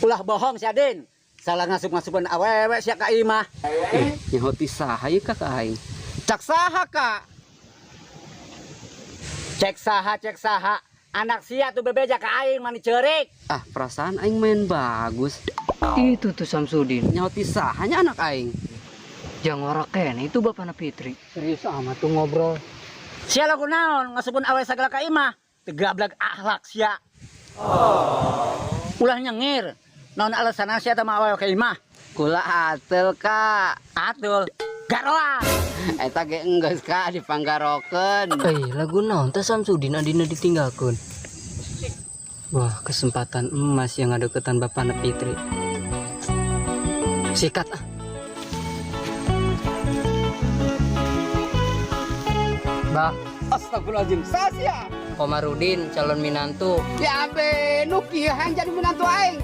Ulah bohong sia, Din. Salah ngasup-ngasupan awewe sia ka imah. Ih, nyaho ti saha ieu ka ka aing? Cak saha, Kak? Cek saha, cek saha. Anak sia tuh bebeja ka aing mani ceurik. Ah, perasaan aing main bagus. Itu tuh Samsudin. Nyaho ti saha nya anak aing? Jangan ngora kene itu bapakna Fitri. Serius amat tuh ngobrol. Sia lagu naon ngasupun awewe sagala ka imah. Teu gablag akhlak sia. Ulah nyengir. Naon alasan sia teh awewe ka imah? Kula atel, Kak. Atul. Garoan. Eta ge enggeus, Kak, dipanggarokeun. Eh, lagu naon teh Samsudin adina ditinggalkeun. Wah, kesempatan emas yang ngadeukeutan bapakna Fitri. Sikat ah. Bah, Astagfirullahaladzim. Sasia. Komarudin calon minantu. Ya abe, nu kieu hayang jadi menantu aing.